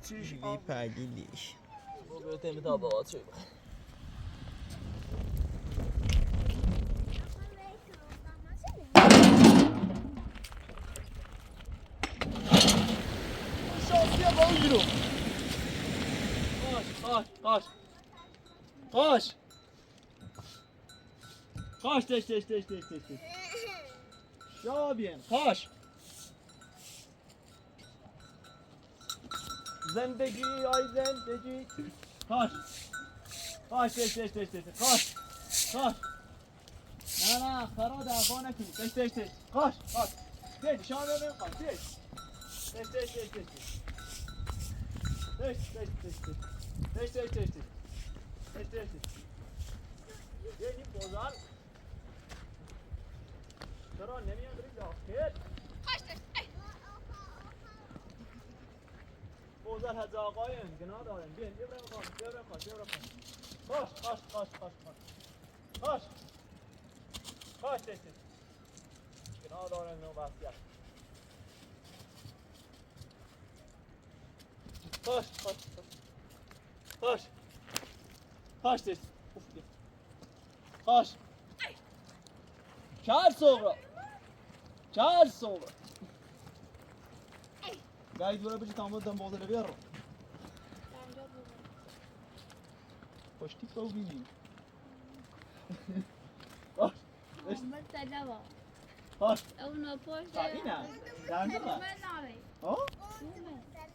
Wypalili się. W ogóle tym to było trzeba. Koş, koş, koş. Koş. Koş, teş, teş, teş, teş, teş, teş. Şabien, koş. زندگی آی زندگی koş. Koş, teş, teş, teş, teş. Koş. Koş. نه نه خرا دعوا نکنی تش تش تش koş koş تش شامل koş تش تش تش تش تش تش تش تش تش تش تش تش تش تش تش یعنی بازار چرا نمیان بریم داخل بازار حج آقاین گناه دارن بیاین بیا بریم خواهش بیا بریم خواهش بیا بریم خواهش خواهش خواهش خواهش خواهش خواهش خواهش تش تش گناه دارن نو بسیار خواهش خواهش خواهش خواهش تش اوف بیا. خواهش چهار صغرا چهار صغرا گاید برو بچه تامد دم بازار بیار پشتی کو بینی خواهش خواهش اینه در نه ها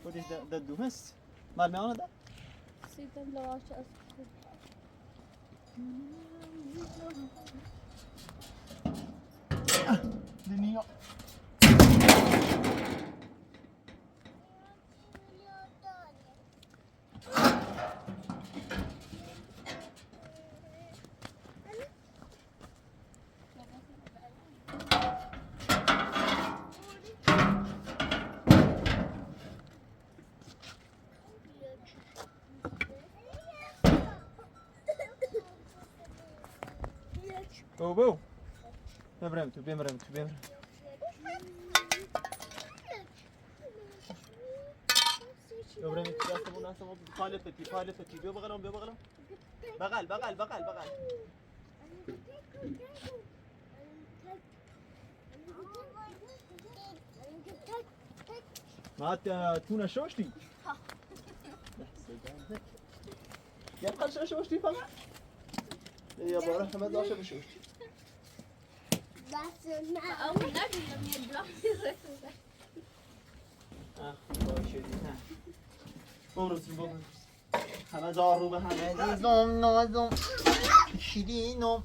خودش در دومست مال میانه ده دنیا بو بو ببرم تو ببرم تو ببرم ببرم تو دستمون دستمون پالفتی پالفتی بیا بغلم بیا بغلم بغل بغل بغل بغل ما تونه شوشتي يبقى شوشتي فقط يا بارا همه داشته بشوشتي همه زار رو به همه عزیزم نازم شیرینم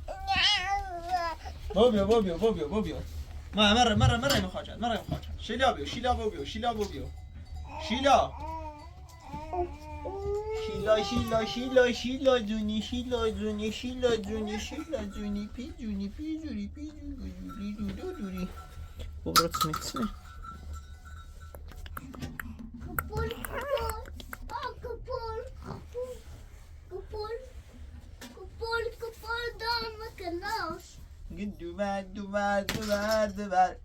بابیا بابیا بابیا بابیا ما مره مره مره میخواد مره میخواد شیلا بیا شیلا بابیا شیلا بابیا شیلا شیلا شیلا شیلا شیلا جونی شیلا جونی شیلا جونی شیلا جونی پی جونی پی جونی پی جونی جونی جونی جونی بابا تسمي دوبر دوبر دوبر دوبر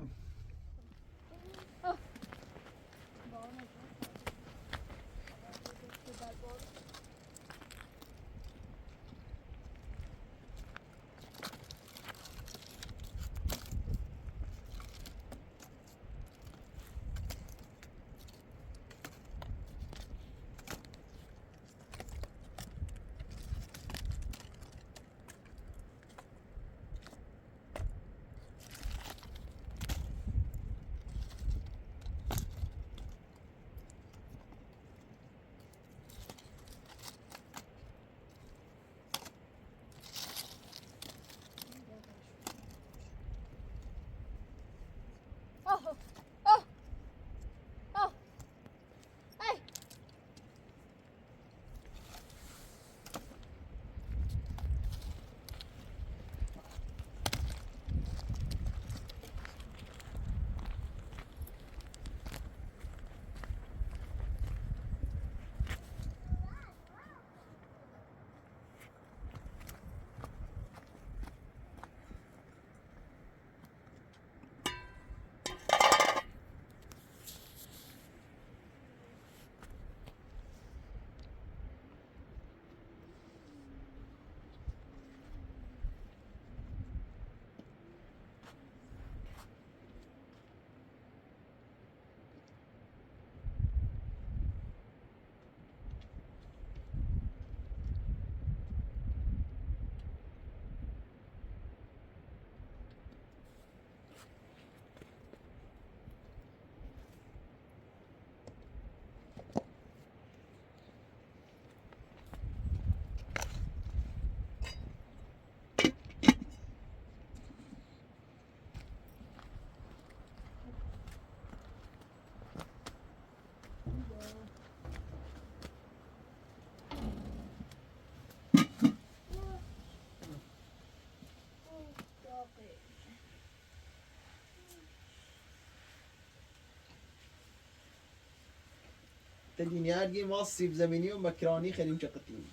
تلینیارگی ما سیب زمینی و مکرانی خریم چقتیم.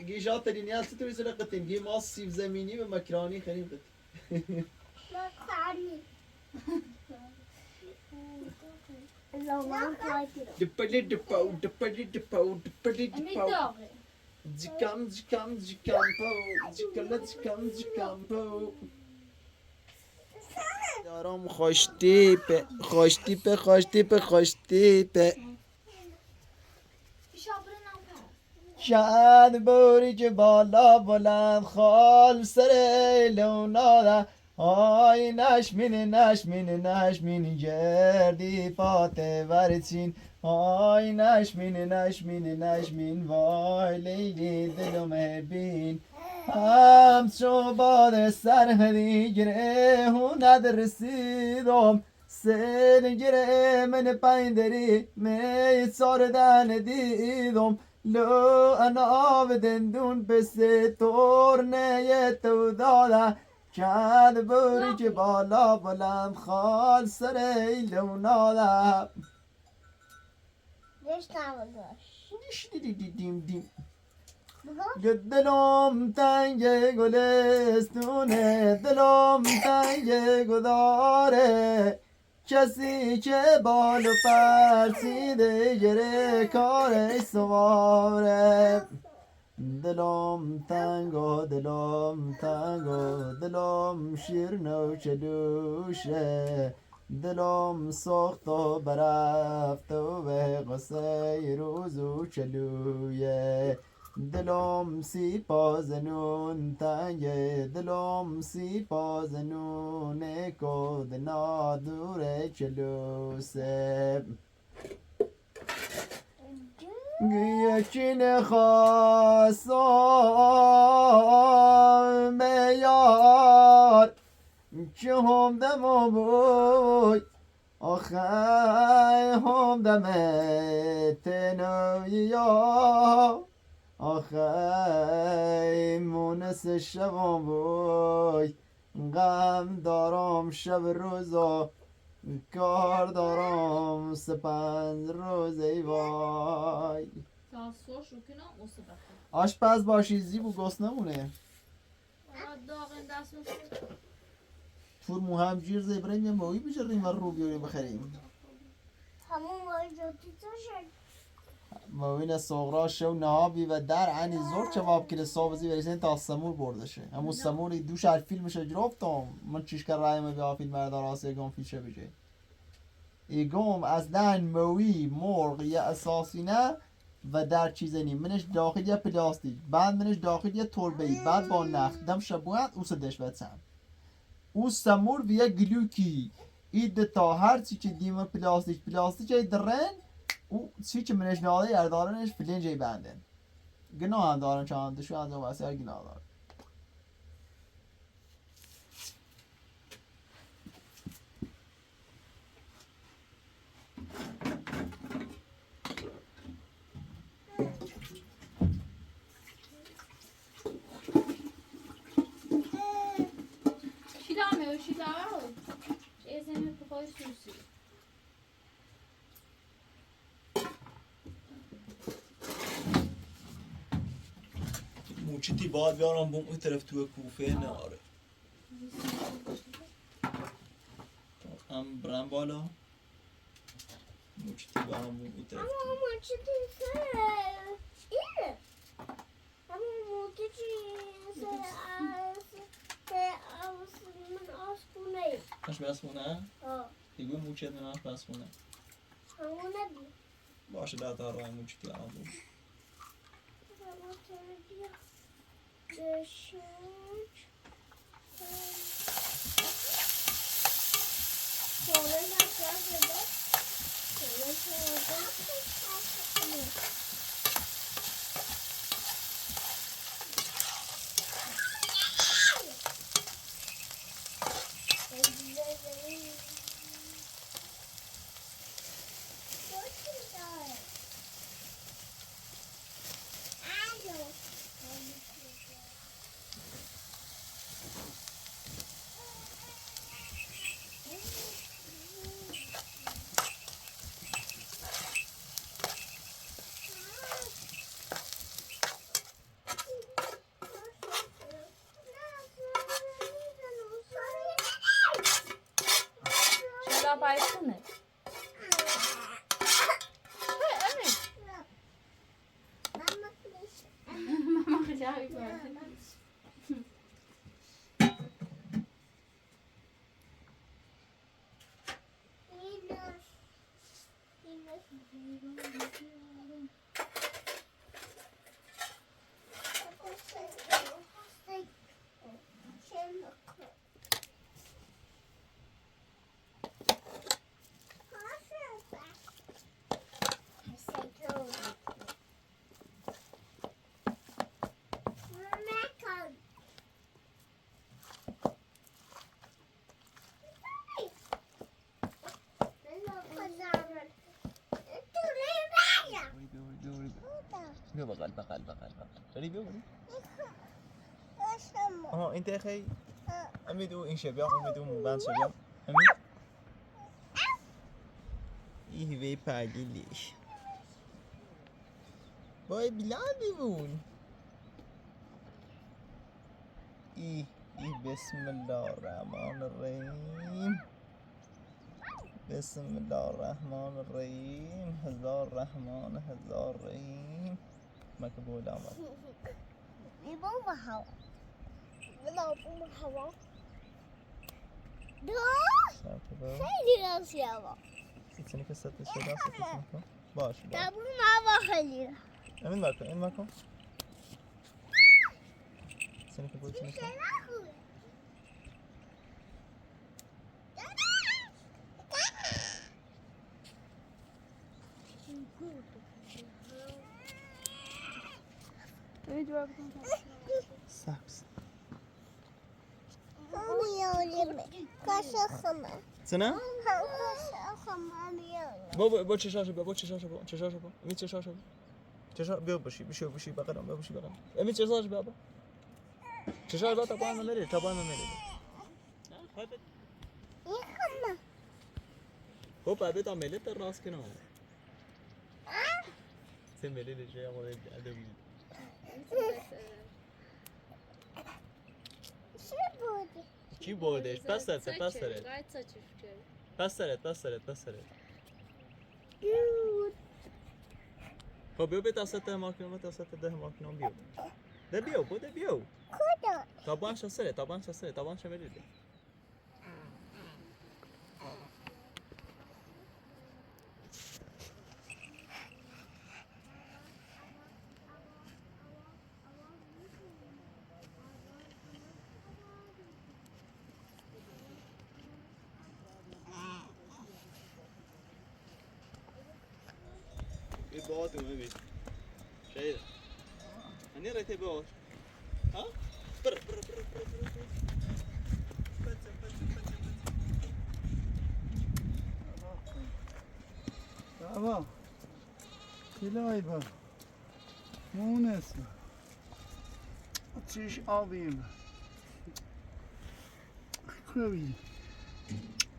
گیجا تلینیال چطوری سر قتیم گی ما سیب زمینی و مکرانی خریم قتیم. دپلی دپاو دپلی دپاو دپلی دپاو جکم جکم جکم پو جکل جکم جکم پو دارم خوش تیپ خوش تیپ خوش تیپ خوش تیپ شد بوری که بالا بلند خال سر لونا آی نشمین نشمین نشمین گردی فاته ورچین آی نشمین نشمین نشمین وای لیلی دلم بین همچو باد سرحدی گره هوند رسیدم سل گره من پایندری می ساردن دیدم لو انا بدندون پس تورنه تو داده کد بوری که بالا بلند خال سر لوناده دیش دی دی دیم دیم دلم تنگ گلستونه دلم تنگ گداره کسی که بالو پرسیده گره کارش سواره دلم تنگ و دلم تنگ و دلم شیرن و چلوشه دلم سوخت و برفت و به قصه روز و چلویه دلم سی پازنون تنگه دلم سی پازنون کد نادور چلوسه یکین خواستم یار که هم دم بوی آخه هم دم تنویا آخه مونس شبم بوی غم دارم شب روزا کار دارم سپند روز ای وای. تا سوش رو کنم و سبخه. آشپز باشی زیبو گس نمونه. داغ این دست پور مو هم جیر زی بریم یه موی بجریم و رو بیاریم بخریم. همون موجودی تو شد. موین صغرا شو نهابی و در عنی زور جواب کرده صاحب بریسین تا سمور بردشه. همون سموری دوش هر فیلمش گرفتم. من چیش که رای بیا فیلم بردار آسیا گم فیشه بجه. ایگم اصلا موی مرغ یه اساسی نه و در چیز نی منش داخل یه پلاستیک بعد منش داخل یه تربه ای بعد با نخ دم شبوند او سدش بچم او سمور و یه گلوکی اید تا هر چی که دیم پلاستیک پلاستیک ای درن او چی که منش ناده اردارنش فلنج ای بندن گناه هم دارن چند شو انجام واسه گناه دارن. موچیتی باید بیارم بوم اون طرف تو کوفه ناره هم برم بالا موچیتی بیارم بوم اون طرف. اما موچیتی سر اینه. اما موچیتی سر من آشپونه. آشپزخونه؟ آه. دیگه موچیت من آشپزخونه. همونه بی. باشه ده تا راه موچیتی الان بوم. Baytını. Evet. Mama nicht. Mama ja über. Yine. Yine. بیا بغل بغل بغل بغل غریب بیا بغل. آها این تخی امید او این شبیه امید او موبند شبیه امید ایه وی پگیلیش وای بلند بیبون ای ای بسم الله الرحمن الرحیم بسم الله الرحمن الرحیم هزار رحمان هزار رحیم مکه بولا آمد. 你帮我好，我老公好吗？得，谁这样写吧？ سیتونی که ست شده ستونی کن باش باش 咱不妈妈和你， امین بکن این بکن سیتونی که بود 谁 سیتونی 拉回？ سبز سنه؟ با با چشاشو با چشاشو با چشاشو با امید چشاشو با چشا بیا بشی بشی بشی بغلم بیا بشی بغلم امید چشاشو بابا چشاشو با تا پایین نمیره تا پایین نمیره خب بعد تا مله تا راست کنم سه مله لجه آقا ادم چی بردش پس سرت پس سرت پس سرت پس سرت پس سرت خب بیا به دست ماکنم دست ده ماکنم بیا ده بیا بوده بیا Tabanca sere, tabanca sere, tabanca verildi. Bir boğat mı bir? Şey. Hani rete boğat. Ha? بر بر بر بر بر بر بچه بچه بچه بچه بابا کلایبا مونس چیش آبیم خوبی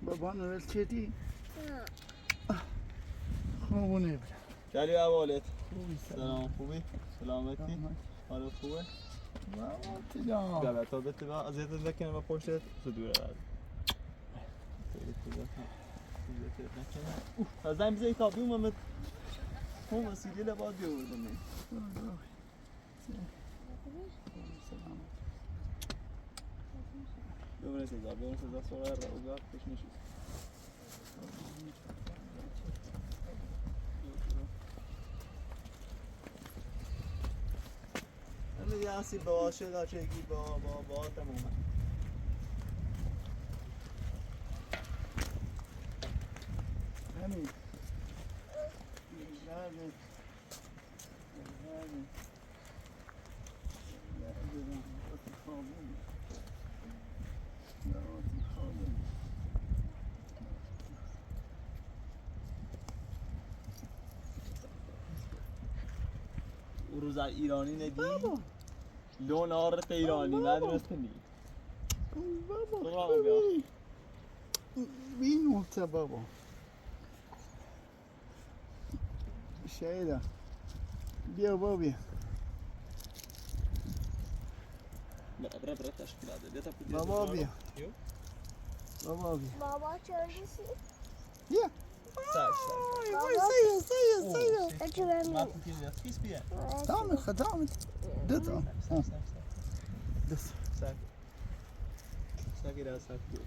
بابا نویل چیتی خوبونه بلا چلی حوالت خوبی سلام خوبی سلامتی حالت خوبه بابا تلا لا تا بت با ازیت نکنه و پشتت زدوره بعد اوه از این بزنی تا بیوم من هم وسیله لباد بیاوردم بیوم سزا بیوم سزا سوال را اوگا پیش نشید همه یه اسی باشه دا چگی با با با تمام همین زرد زرد او روز ایرانی ندی لون آرت ایرانی ندرست نی بابا بینوته بابا شهیدا بیا بابا بیا بره بره تشکیل داده بیا تا بابا بیا بابا بیا بابا چه بیا. سگ سگ. وای وای سیو سیو سیو. Dat ما کوکین خیس بیا. دامت خدامت دو تا. سگ سگ سگ. دست. سگ. سگ را سگ بیا.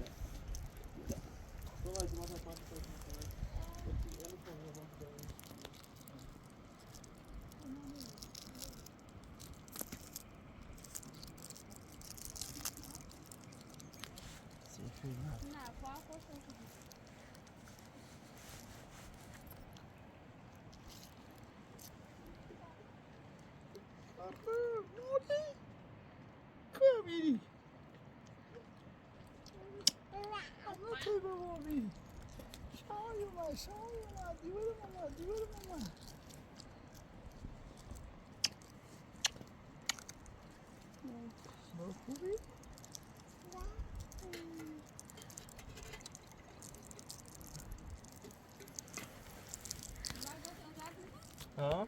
نه پا خوش نشد. مولی که میری؟ کی بابا میری؟ شای اومد شای اومد دیوار اومد دیوار اومد. بابا خوبی؟ ها؟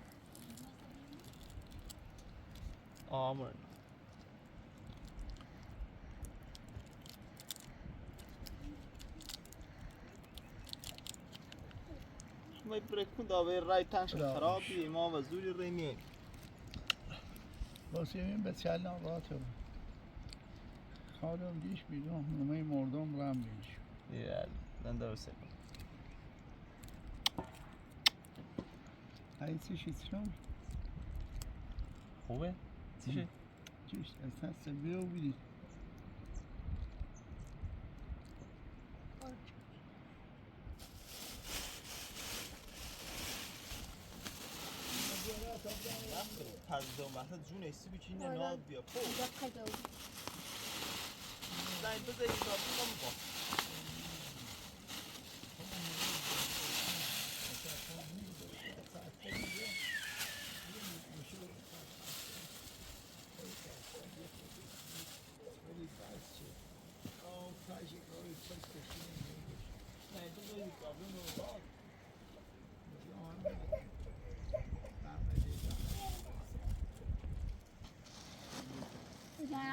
آمون. ما برکون دا رای تنش خرابی ما و زوری ریمی. واسه این به چلم راتو خالم دیش بیدون نمه مردم رم بیش. یه من درسته. ای چی چون؟ خوبه؟ چیشه؟ چیش اساس بیو بیدی. پرده مثلا جون ایسی بچینه نه بیا پو. دقیقه. زنگ بزنی تا بیا.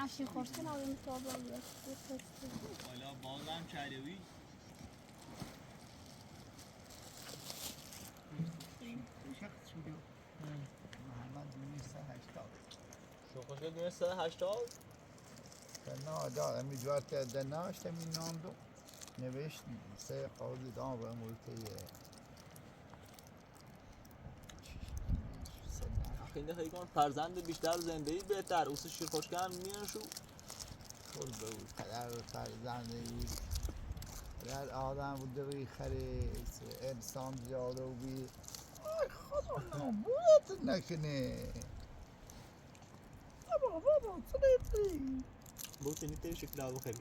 نفسي خورتنا ومتوبة. حالا بازم کردی. شخص شده محمد 280. شوخش 280. نه دا امیدوار که ناشت می نام دو نوشت سه قاضی دام و مولتی. خیلی خیلی کن فرزند بیشتر زندگی بهتر. اوس شیر خوشکن میان شو. خود بود پدر و فرزند بود. پدر آدم بود روی خری انسان زیاده و بی. آی خدا نابودت نکنه. بابا بابا تریپی. بود تنی شکل آبو خیلی.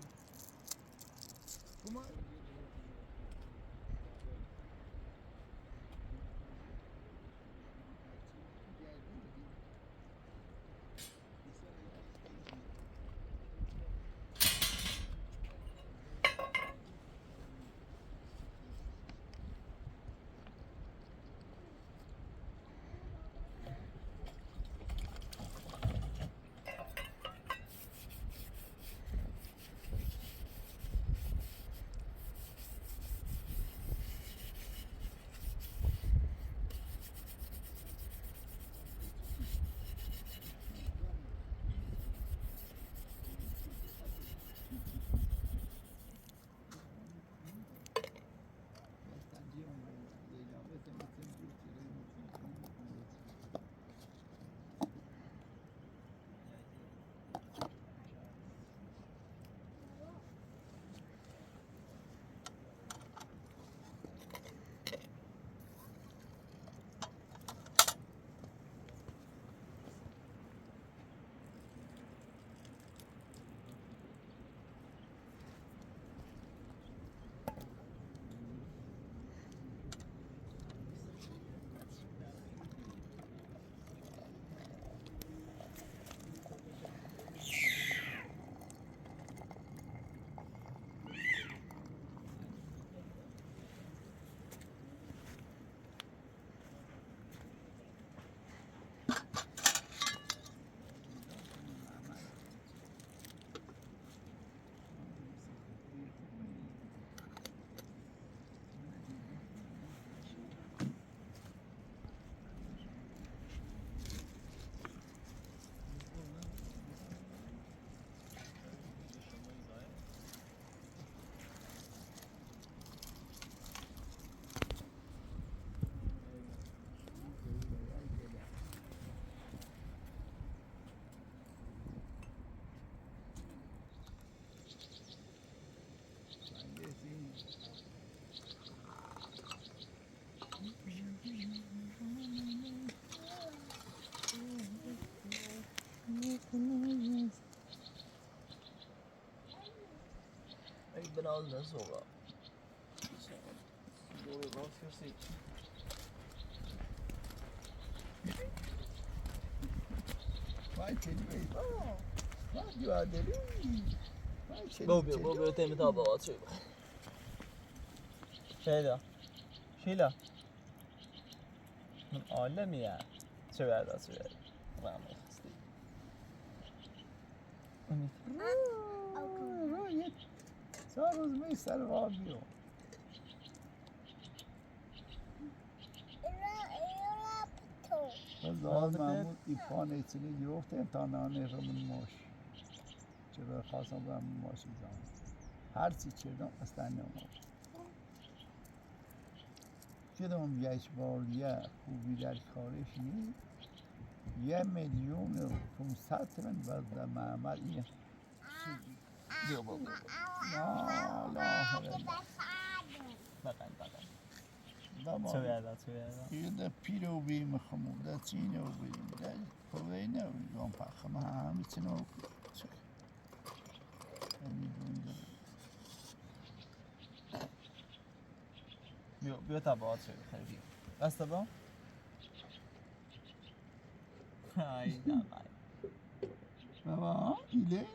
biraz da sonra. Doğru basıyorsun. Vay çeli bey. Vay güadeli. Vay çeli. Bobby, Bobby, tem ta baba çöy. Şeyda. Şeyla. من عالمية شو هذا شو هذا چهار روز می سر بیو. زاد محمود ایفان ایتینی گرفتیم تا نانه رمون ماش. چرا خواستم برم ماشی زن. هر چی چردم اصلا نماش. کدوم یک بار یه خوبی در کارش نیست. 1,500,000 تومن بعد محمد این بیا بابا. لا لا بقن بقن. بابا. شو هذا شو هذا. یه ده پیرو بیم خمو ده چینو بیم ده کوینه و گام پخم همه چینو بیا بیا تا با چه خیلی بیا. بس تا ای نه بابا ایله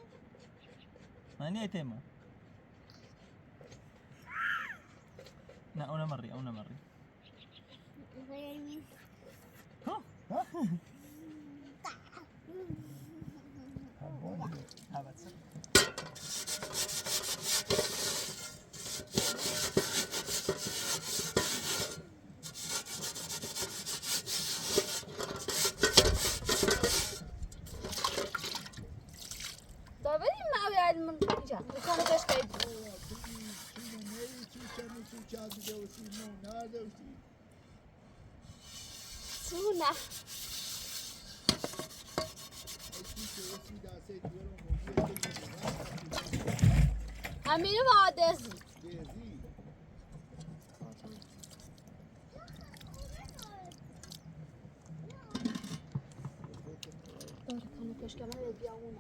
ما نيتما نه انا مري انا مري. ها ها بس. Suna. Amir vadesi. Doğru kanı köşkeme ve biyavuna.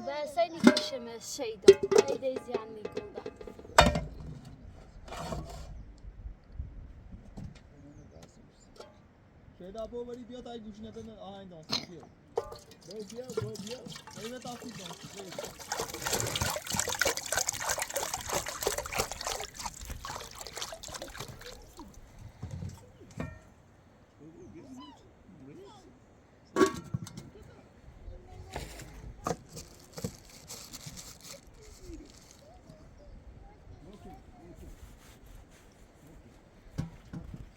Versene şeyda. Haydi izleyenlik oldu. Şeyda bu bari biya tay gücüne de aynı dans ediyor. بیا بیا. Evet afiyet olsun.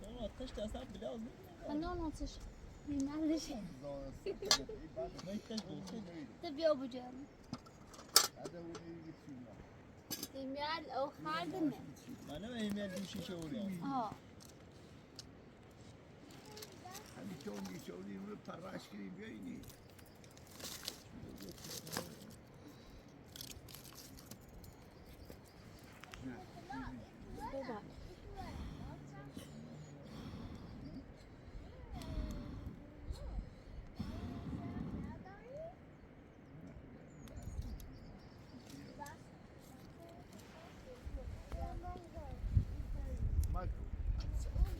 Sonra ateş desen bile az değil mi? Ben anlatır. Nerede şey? Ne ihtiyaç olsun? Tabii yapacağım. Emel o halde mi? Bana mı emel bir şişe oluyor? Ha. Hani çok iyi paraş gibi bir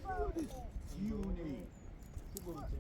Baba. دیونه. Su boyunca.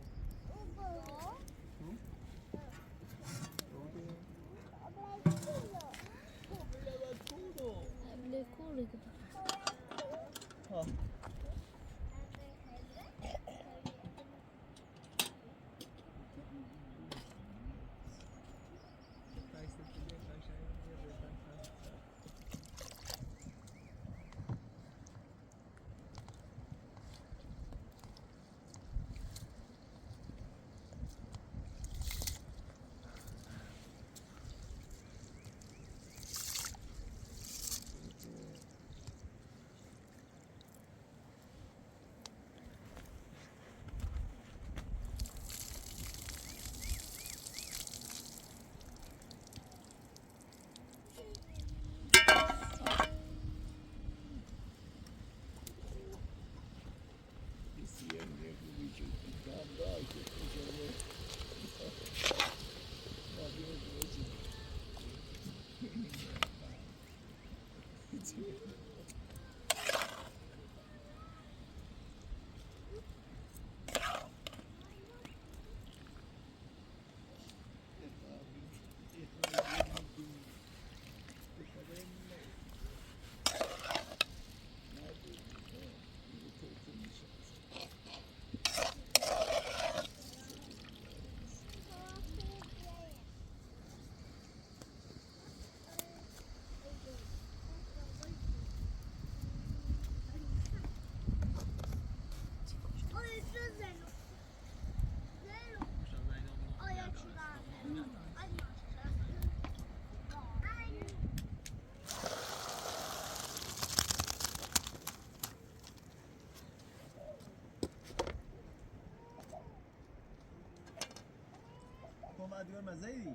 کۆما دیوەر مەزەیری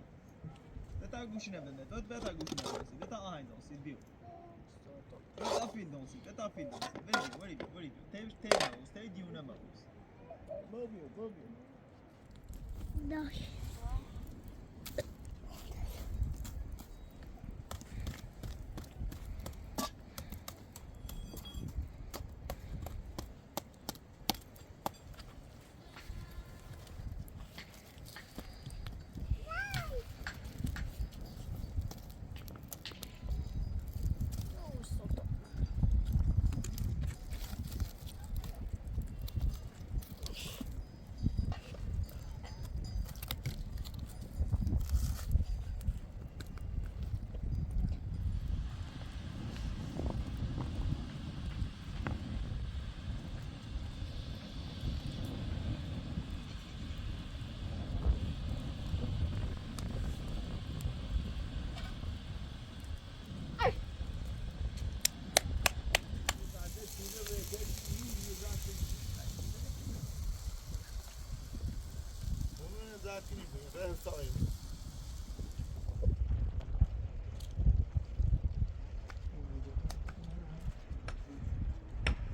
دەتا گوشی نەبنێ دۆت بێتا گوشی نەبنسی دەتا ئاهنگ دۆنسی بیو دەتا فیل دۆنسی دەتا فیل دۆنسی وەری وەری وەری تێ تێ مەوس تێ دیو نەمەوس بۆ بیو بۆ بیو.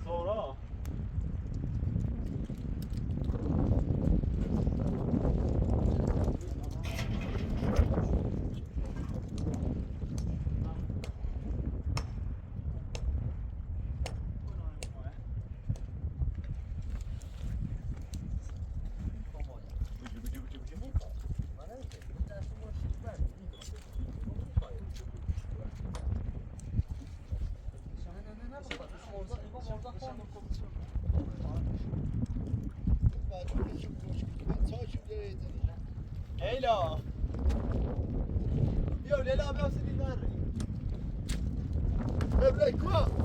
سارا لیلا بیا لیلا بیا سیدی نری ابراهیم کو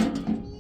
Thank you.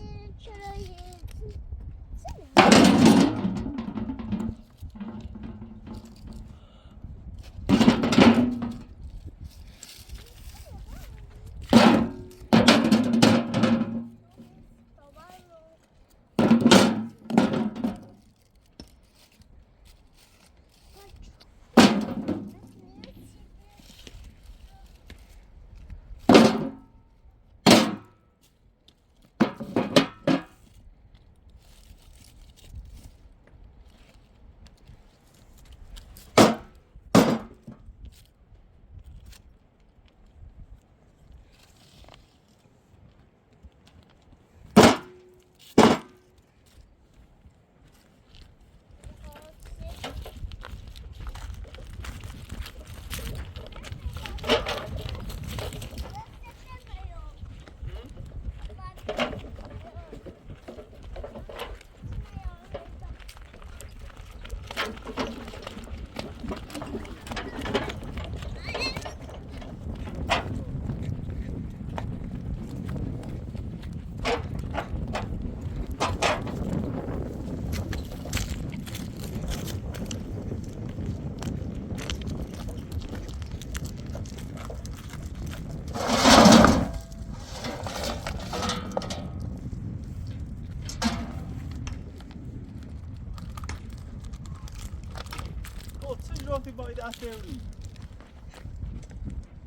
دست روی.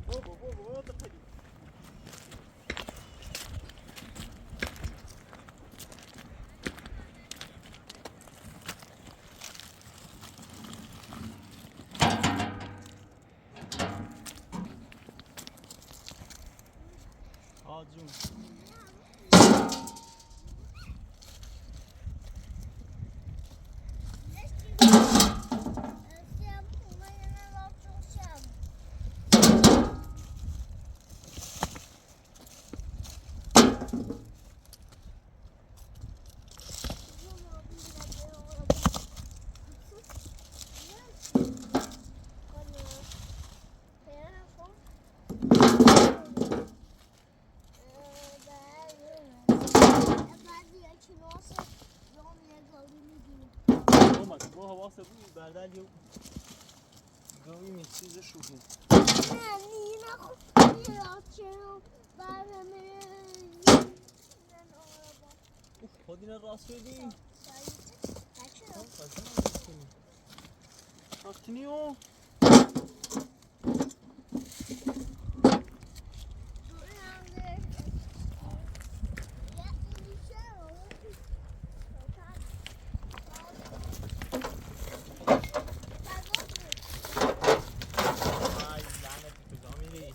بابا بابا بابا تخلي. آه جون. با حواس بود بردل یو گاوی میچیز شوخی. خود اینا راست شدی؟ وقتی آی لعنتی کجا میری؟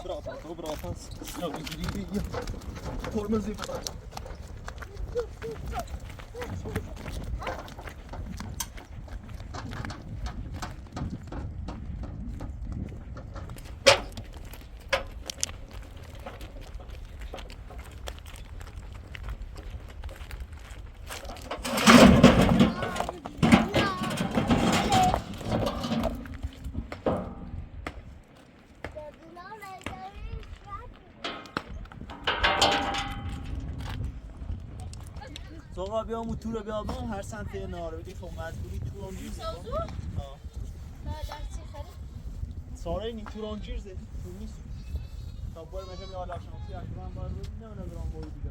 برا ترمز. زوغا بیا مو تو رو بیا بام هر سمت ناره بدی. خب مجبوری توران جیر. ساره نی توران جیر زد تو نیست تا بار مثلا یا حالا شانسی اکران بار بود نه نه برام بود دیگه.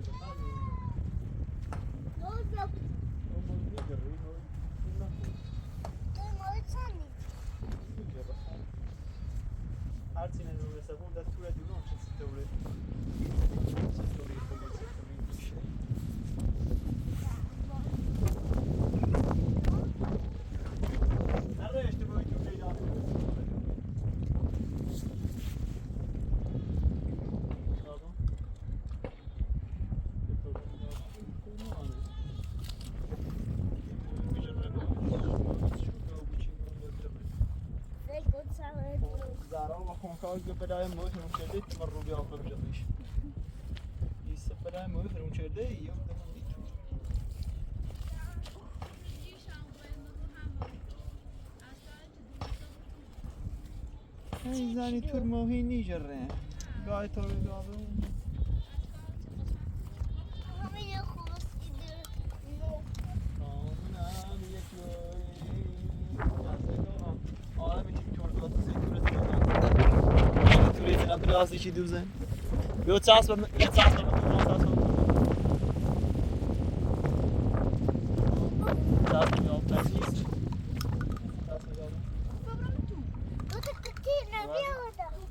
هر چی نمی‌رسه اون در طول دوران چه ستوره چه خوبی چه میشه. نره اشتباهی تو پیدا زهرا و خونکار که برای موی فرون کرده تمر رو بیا بجاش ایسا برای موی فرون کرده یا این زنی تور ماهی نیجره گای تو رو گاو چی دوزن بیا چسب یه چسب چسب یا پسیس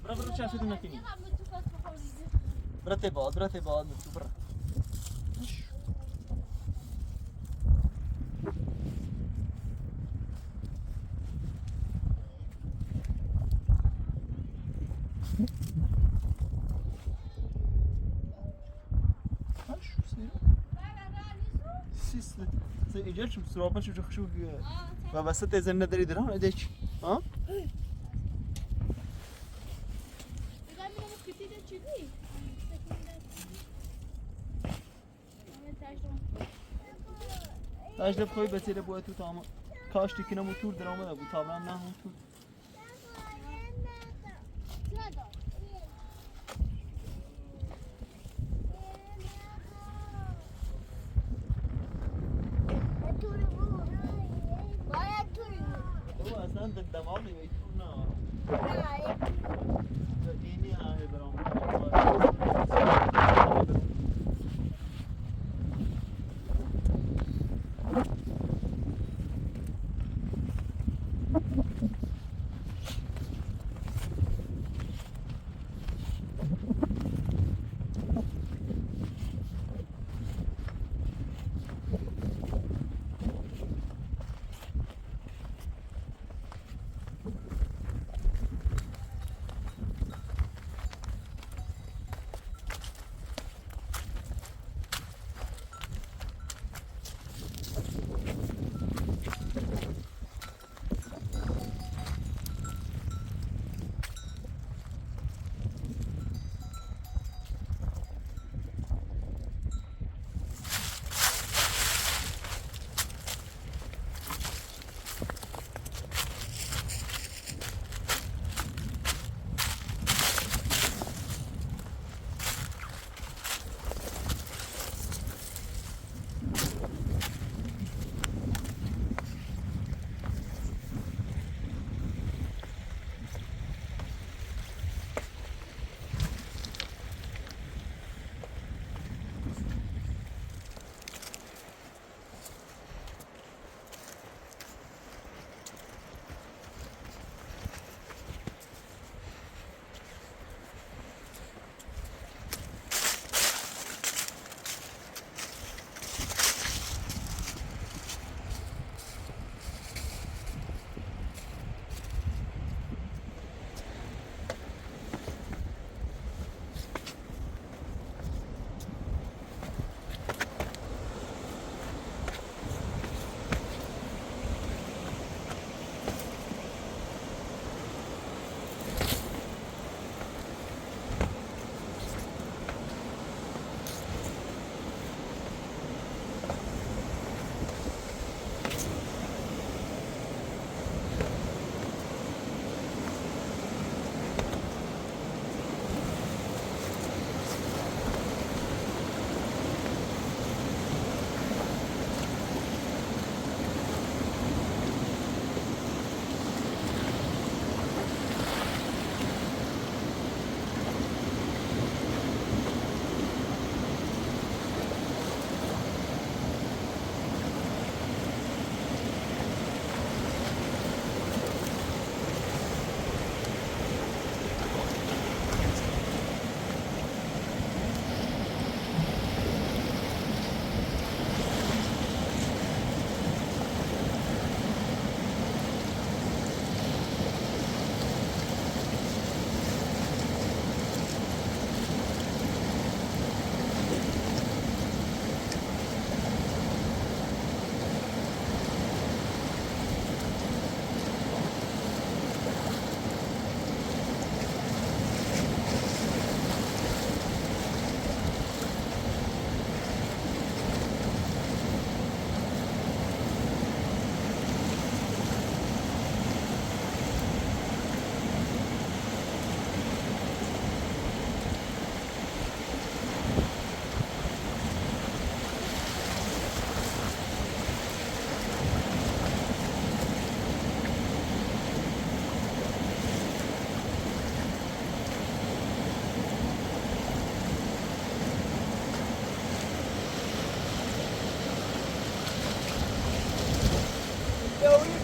برا برا چسب نکنی برا تباد برا تباد تو برا. اینجا چون سراپا چون خشوک و وسط زنده داری دران ادیچ ها. تاج لب خوی بسیره بو تو تمام کاشتی کنم و تور درآمده بود تابرم نه هم تور. بابا اصلا دماغی به تور نه. اینی همه برام.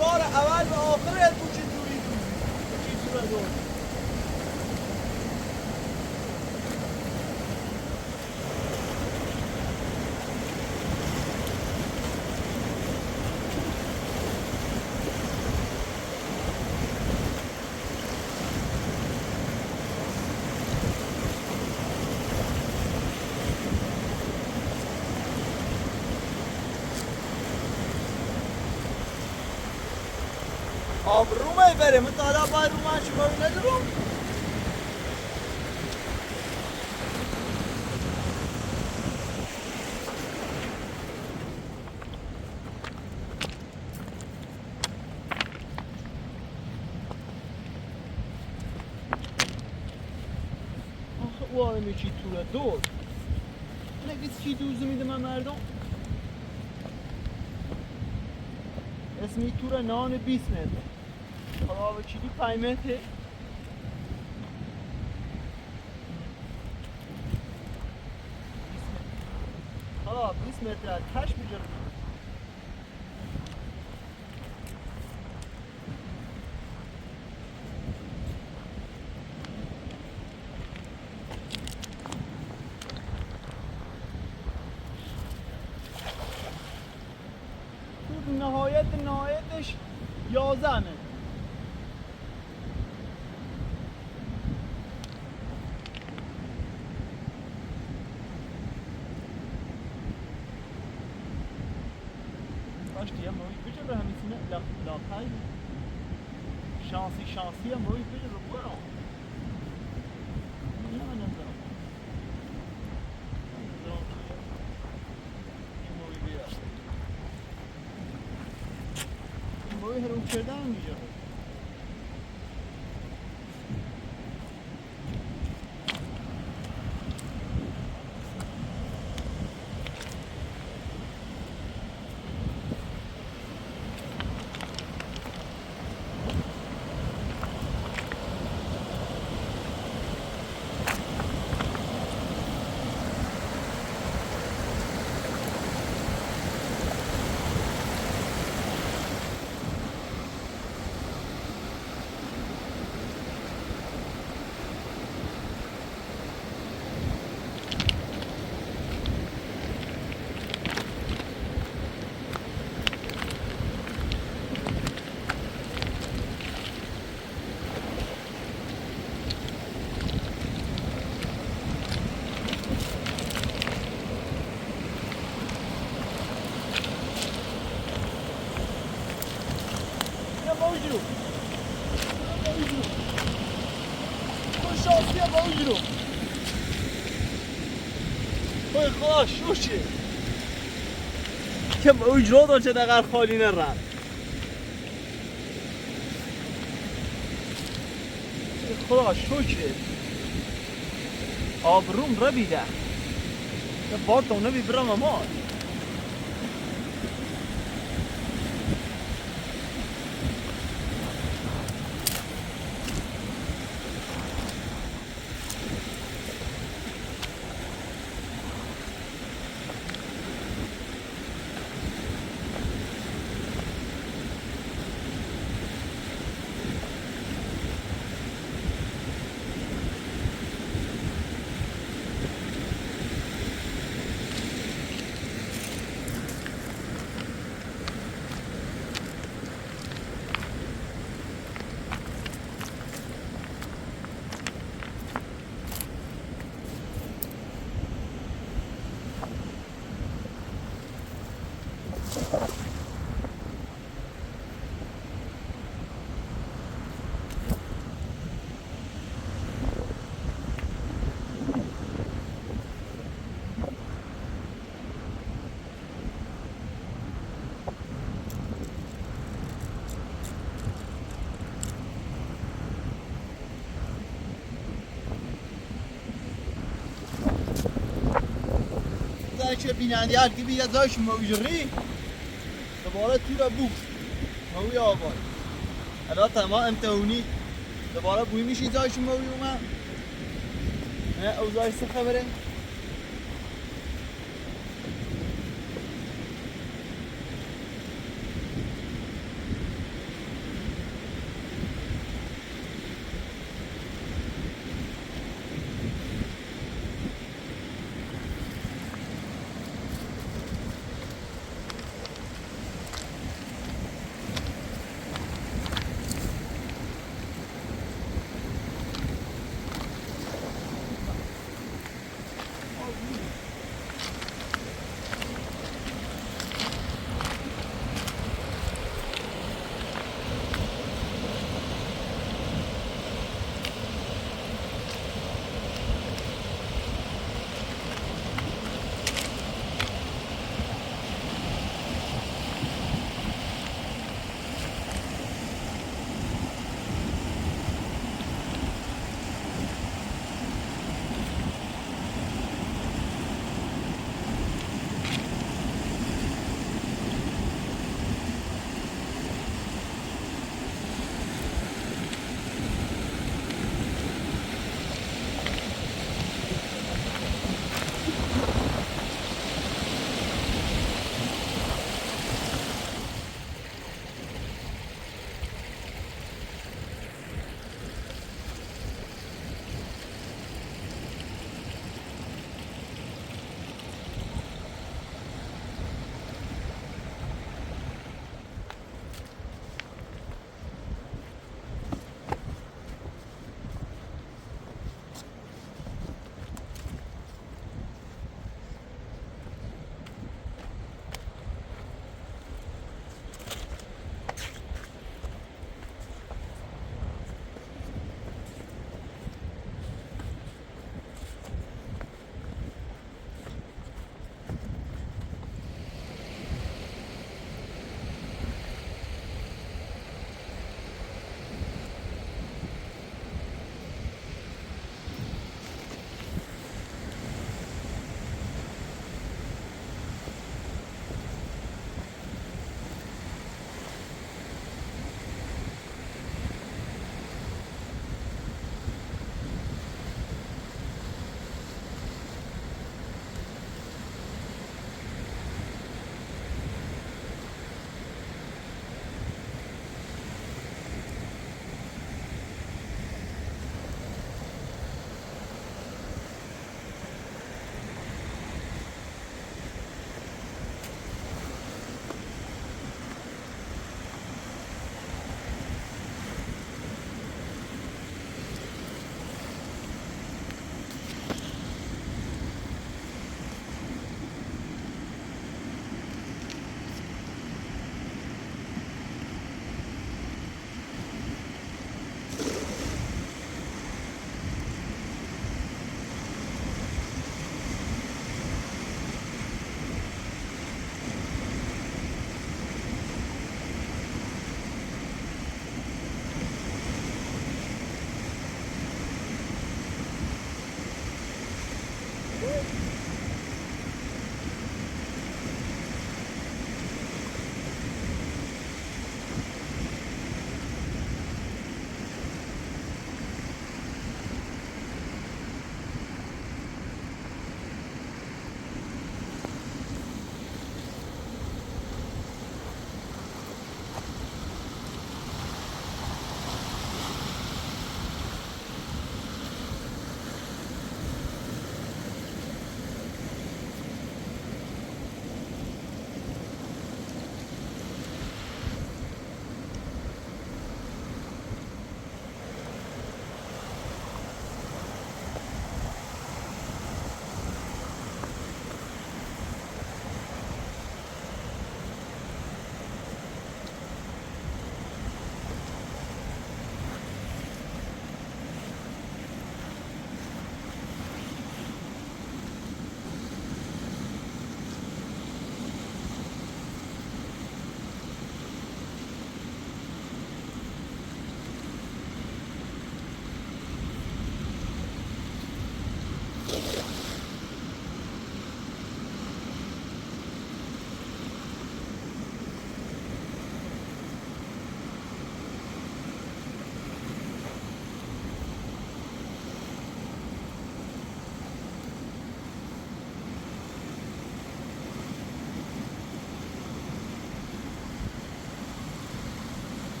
بار اول و آخر بود چه توری چه تور دور. آبرومه بره من تا حالا باید رو من شما رو ندارم. آخه او آرمی چی توره دور نگید چی دوزو میده من مردم اسمی توره نان 20 متر خدا وکیلی 5 متر. خدا 20 متر تش میجره. نهایتش 11 متر. کاش دیگه موی بجره همین سینه لاپای شانسی هم موی بجره برو. نه من نمی‌دونم. نمی‌دونم که این موی بیاد. این موی هرون کردن می‌جره. خدا شوشه که اجرا داشته دقیقا خالی نرم. خدا شکره آبروم را بیده بار تا نبی برم اما چه بیننده هر کی بیاد داشت موجری دوباره تو را بو موی آباد الان تمام امتحونی دوباره بوی میشی داشت موی اومد نه اوضاعش چه خبره؟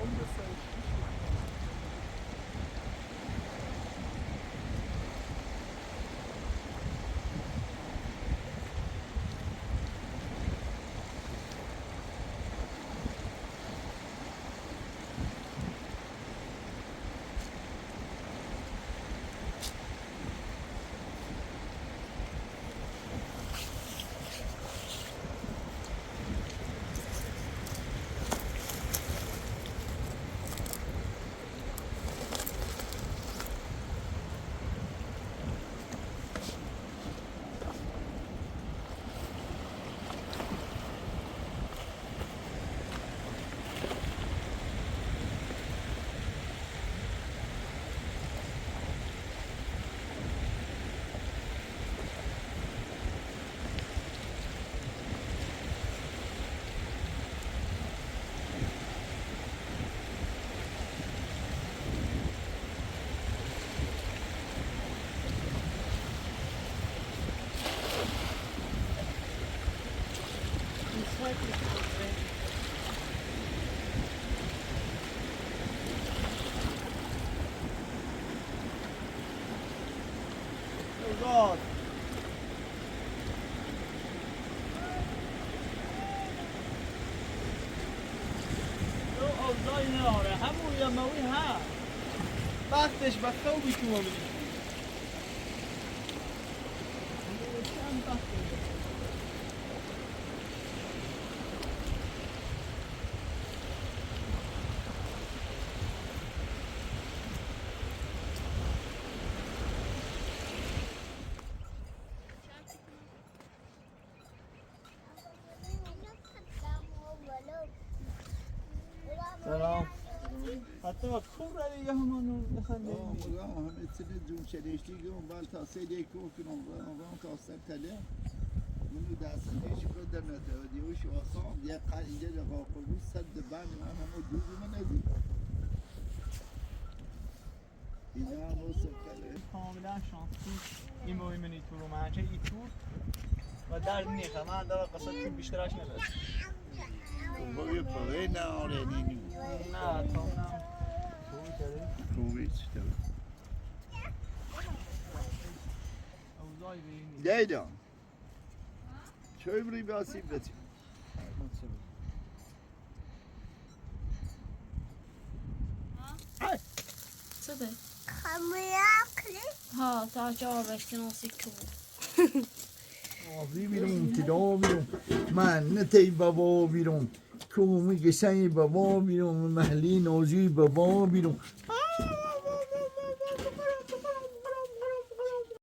نوزاد. تو اوضاعی نداره همون یا موی ها وقتش به خوبی تو میدی. چند وقت. سلام. حتی کوره دیگه همون آه، همه تنه جون چلشتی گم بل تا سه یک کنم و تا سه تله منو دست نیش کن در نته و دیوش آسان یه قل اینجا لقا قبول صد بند من همه دوزی من ندید اینا هم رو سکره. کاملا شانسی این موی منی تو رو من چه ای تور و درد نیخه من دارم قصد تور بیشترش نداشت. بابا پره نه آره نینو. نه تا نه. خوبی چطور؟ اوضاعی به این نیست. لیلا چای بری باسی بچی. Co ty? خمیاقلی. Ha, ta جوابش که ناسیک بود. آبی بیرون تلا بیرون من نتی بابا بیرون کومی گشنگ بابا بیرون محلی نازی بابا بیرون.